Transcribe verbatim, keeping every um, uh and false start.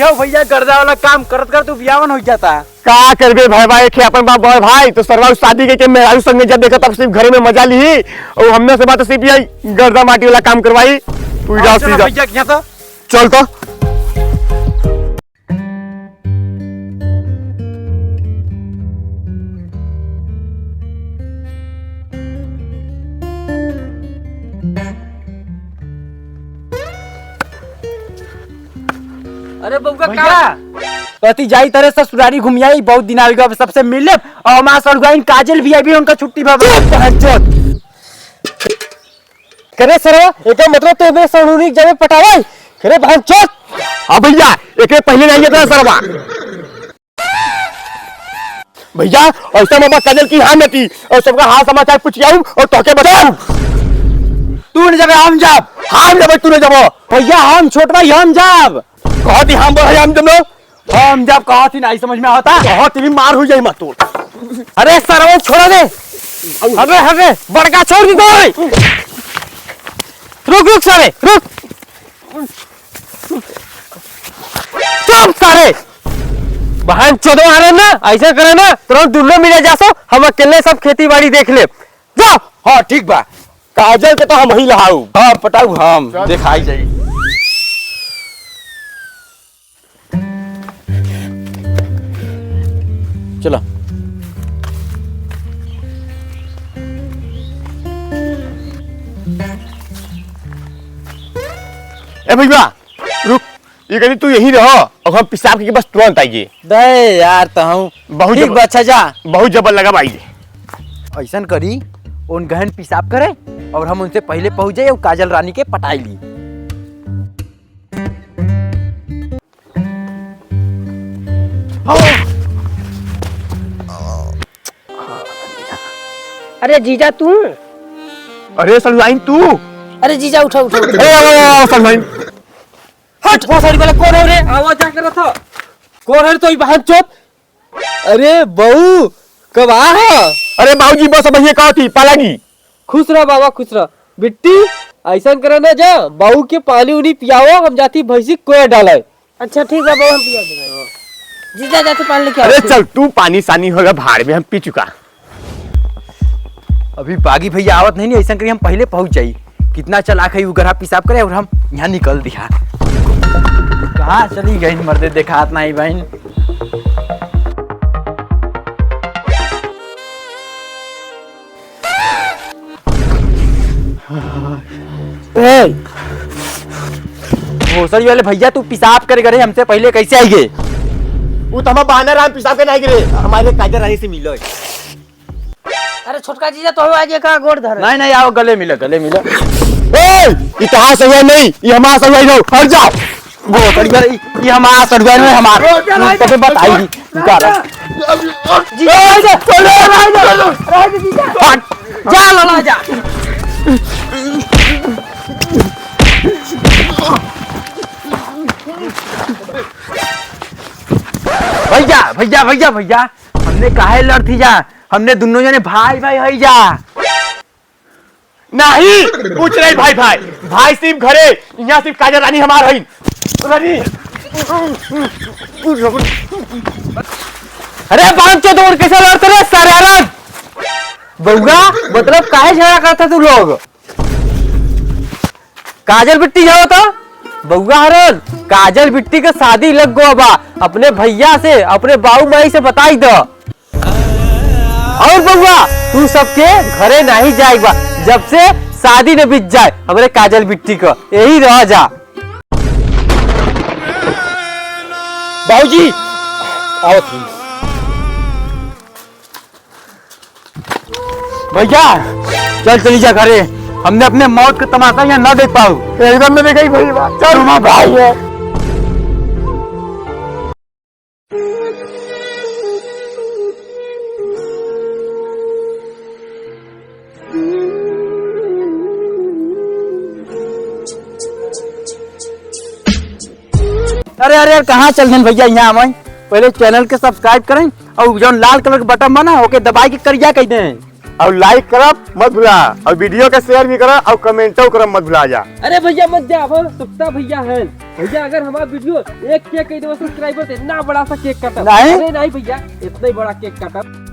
क्यों भैया, गर्दा वाला काम करत करत उबियावन होइ जाता। का करबे भाई, भाई, एक ही अपन बाप बड़ भाई, तो सरवा शादी के, के मेहरारू संगे जब देखा तब सिर्फ घरे में मजा ली, और हमने से बात सिर्फ यही गर्दा माटी वाला काम करवाई। तू जा, चलो सीधा। भैया, यहाँ तो चल तो। अरे बउआ, भैया। का? कति जाई तरे ससुरारी घूम आई, बहुत दिन आवेगा, अब सबसे मिले। और हमार सड़ुआइन काजल भी आई भी, उनका छुट्टी बा। चुप, बहनचोद। करे सरवा, एकर मतलब तो एमे सड़ुआइन जमे पटावे। करे बहनचोद। हाँ भैया, एके पहले नहीं आता सरवा। भैया, ऐसा मामा काजल की हाँ में थी, और सबका हाल समाचार पूछ के आऊँ और तोके बताऊँ। तू नहीं जाबे, हम जाब। हम जाबे, तू नहीं जाबो। भैया, हम छोट भाई, हम जाब। कहत ही हम बड़ है, हम जब लो। हम जाब कहत ही नहीं समझ में आवता। कहत ही भी मार हो जाई मत तोर। अरे सरवन छोड़ा दे। हटे, हटे, बड़का छोड़ दी तो। रुक, रुक सारे, रुक। चुप सारे। बहन चोदो आ रहे ना, ऐसे करे ना, तुरंत दुल्लो मिले जासो, हम अकेले सब खेती बाड़ी देख ले। जा। हाँ, ठीक बा। काजल के तो हम ही लहाऊ। हाँ, पटाऊ हम। चल। देखाई जाई। चलो। ए भैया, रुक। ये कही तू यहीं रहो और हम पेशाब के बस तुरंत आइए। दे यार, तो हूँ। बहुत ठीक जबर-, बा, अच्छा जा। बहुत जबर लगा भाई। ऐसन करी, उन गहन पेशाब करे और हम उनसे पहले पहुँच जाए और काजल रानी के पटाई ली। अरे जीजा तू? अरे सलवाइन तू? अरे जीजा उठा, उठा, उठा। ए, ए, ए, ए, सलवाइन। हट, वो साड़ी वाला कौन है रे? आवाज क्या कर रहा था? कौन है रे तो ये बहन चोद? अरे बहू, कब आ हा? अरे बाबूजी, बस अब ये कहा थी, पालागी। खुश रह बाबा, खुश रह। बिट्टी, ऐसन करे ना जा, बहू के पानी उनी पियावा, हम जाती भैंसी कोया डाले। अच्छा ठीक बा बहू, हम पिया देबे। जीजा जाके पानी लेके आओ। अरे चल तू, पानी सानी होगा भाड़ में, हम पी चुका। अभी बागी भैया आवत नहीं, नहीं ऐसा करी हम पहले पहुंच जाई। कितना चालाक है वो गरहा पेशाब करे और हम यहाँ निकल दिया। कहाँ चली गई मर्दे, देखात नहीं बहन। ए, भोसड़ी वाले भैया, तू पेशाब करे करे हमसे पहले कैसे आई गए? वो तो हम बहाना राम पेशाब करने आई गए, हमारे काजल रानी से मिलो। अरे छोटका जीजा, तो आज का गोड़ धर। नहीं, नहीं, आओ, गले मिलो, गले मिलो। ए, इतिहास हुआ नहीं, ये हमारा सलवाई लो, हट जाओ। गोतरी करे, ये हमारा सलवाई नहीं, हमारा। तबे बताई, तू का रहा? जीजा, ए, जीजा, जीजा। हट। जा, लाला, जा। भैया, भैया, भैया, भैया, हमने काहे लड़ती जा? हमने दोनों जने भाई भाई हई जा। नहीं, कुछ नहीं भाई भाई। भाई सिर्फ घरे, यहाँ सिर्फ काजल रानी हमार हई। रानी। अरे बाप चोद, और कैसे लड़ते रे सारे आराम? बउआ, मतलब काहे झगड़ा करता तू लोग? काजल बिट्टी जाओ तो। बउआ हरन, काजल बिट्टी के शादी लग गो बा। अपने भैया से, अपने बाऊ माई से बताई दो। और बउआ, तू सबके घरे नहीं जाए बा, जब से शादी न बीत जाए हमरे काजल बिट्टी क, यही रह जा। बाबूजी, आओ तुम। भैया, चल चली जा घरे। हमने अपने मौत का तमाशा यहाँ ना देख पाऊ। एकदम में देखाई भैया, चल। तुम्हारा भाई है। अरे, अरे, अरे, कहाँ चल देन भैया? यहाँ आवे, पहले channel के subscribe करें और जौन लाल colour के button बना, ओके दबाई के करिया कह दें। और like करब मत भुला, और video के share भी करब, और commentओ करब मत भुला जा। अरे भैया मत जा, वो सुक्ता भैया हैं। भैया, अगर हमारा video एक K कइ देबो subscriber, तो इतना बड़ा सा cake काटब। नहीं। अरे नहीं भैया, इतना ही बड़ा cake काटब।